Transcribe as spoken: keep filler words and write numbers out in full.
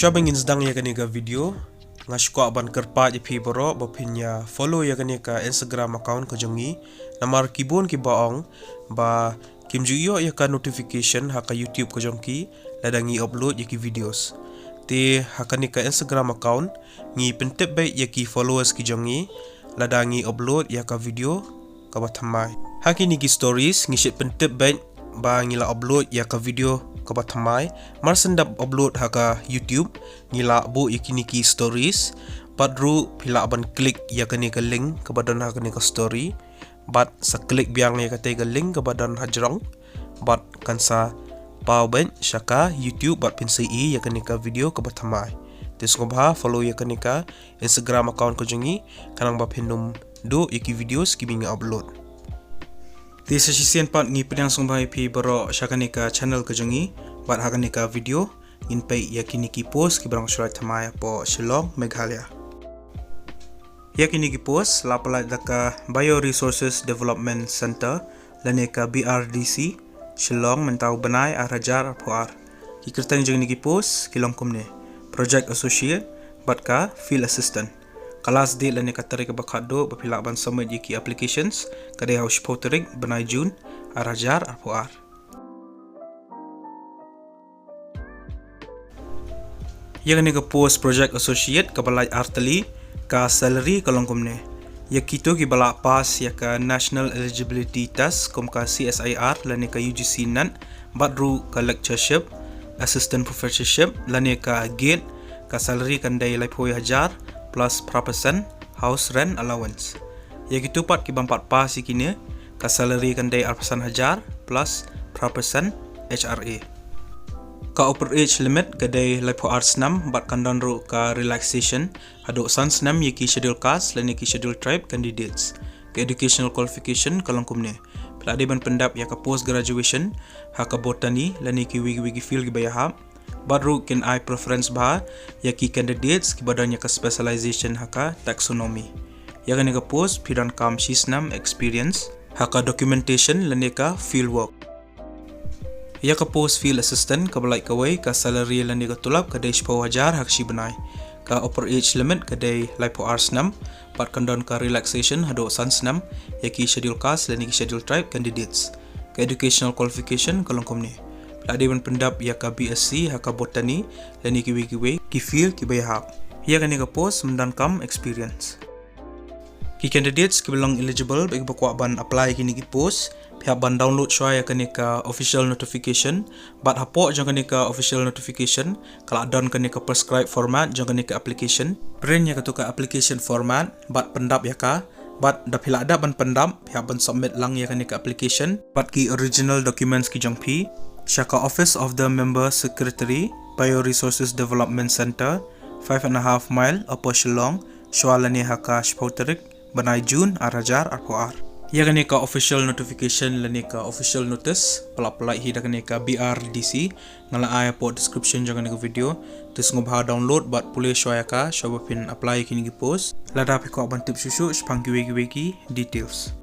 Shuwa ba ngin sdang ïa kane ka video, nga sngewkwah ban kyrpad ïa phi baroh ba phin ïa follow ïa kane ka Instagram account ka jong ngi. Namar ki bun kiba ong ba kim ju ïoh ïa ka notification ha ka YouTube ka jong ki lada ngi upload ïa ki videos. Te ha kane ka Instagram account ngi pyntip beit ïa ki followers ki jong ngi lada ngi upload ïa ka video kaba thymmai. Ha kine ki stories ngi shait pyntip beit ba ngi la upload ïa ka video kaba thymmai. Mar shen dep upload ha ka YouTube ngi lah buh ïa kine ki stories. Bad ruh phi lah ban click ïa kane ka link kaba don ha kane ka story. Bad sa click biang ïa kata ka link kaba don hajrong. Bad kan sa paw beit sha ka YouTube bad phin sa ïohi ïa kane ka video kaba thymmai. Te sngewbha follow ïa kane ka Instagram account ka jong ngi, khnang ba phin ym duh ïa ki videos kiba ngi upload. Te sa shisien pat ngi pdiang sngewbha ïa phi baroh sha kane ka channel ka jong ngi, bad ha kane ka video ngin peit ïa kine ki post kiba long shuwa thymmai hapoh Shillong, Meghalaya. Ïa kine ki post la pynlait da ka Bioresources Development Centre lane ka B R D C, Shillong, mynta u bnai ar hajar arphew ar. Ki kyrteng jong kine ki post ki long kumne: Project Associate bad ka Field Assistant. Ka last date lane ka tarik ba khatduh ba phi lah ban submit ïa ki applications ka dei ha u shiphew tarik bnai June ar hajar arphew ar. Ïa kane ka post Project Associate kaba lait ar tylli, ka salary ka long kumne. Ïa kito kiba la pass ïa ka National Eligibility Test kum ka C S I R lane ka U G C NET, bad ruh ka lectureship, assistant professorship lane ka GATE, ka salary kan dei laiphew hajar plus phra percent house rent allowance. Ïa kito pat kibym pat pass ïa kine, ka salary kan dei arphew san hajar plus phra percent H R A. Ka upper age limit ka dei laiphew ar snem bad kan don ruh ka relaxation haduh san snem ïa ki Scheduled Caste lane ki Scheduled Tribe candidates. Ka educational qualification ka long kumne: phi la dei ban pyndep ïa ka post graduation ha ka botany lane kiwei kiwei ki field kiba ïahap. Bad ruh kin ai preference bha ïa ki candidates kiba don ïa ka specialization ha ka taxonomy. Ïa kane ka post phi donkam shi snem experience ha ka documentation lane ka field work. Ïa ka post Field Assistant kaba lait kawei, ka salary lane ka tulop ka dei shiphew hajar ha ka shi bnai. Ka upper age limit ka dei laiphew ar snem bad kan don ka relaxation haduh san snem ïa ki Scheduled Caste lane ki Scheduled Tribe candidates. Ka educational qualification ka long kumne: phi la dei ban pyndep ïa ka B Sc ha ka botany lane kiwei kiwei ki field kiba ïahap. Ïa kane ka post ym donkam experience. Ki candidates kiba long eligible bad kiba kwah ban apply ïa kine ki post, phi hap ban download shuwa ïa kane ka official notification. Bad hapoh jong kane ka official notification ka la don kane ka prescribed format jong kane ka application. Print ïa kato ka application format bad pyndep ïa ka. Bad da phi la dep ban pyndep, phi hap ban submit lang ïa kane ka application bad ki original documents ki jong phi sha ka Office of the Member Secretary, Bioresources Development Centre, five and a half mile, Upper Shillong, shuwa lane ha ka shiphew tarik bnai June ar hajar arphew ar. Ïa kane ka official notification lane ka official notice ba la pynlait hi da kane ka B R D C nga la ai hapoh description jong kane ka video. Te sngewbha download bad pule shuwa ïa ka shuwa ba phin apply ïa kine ki post, lada phi kwah ban tip shuh shuh shaphang kiwei kiwei ki details.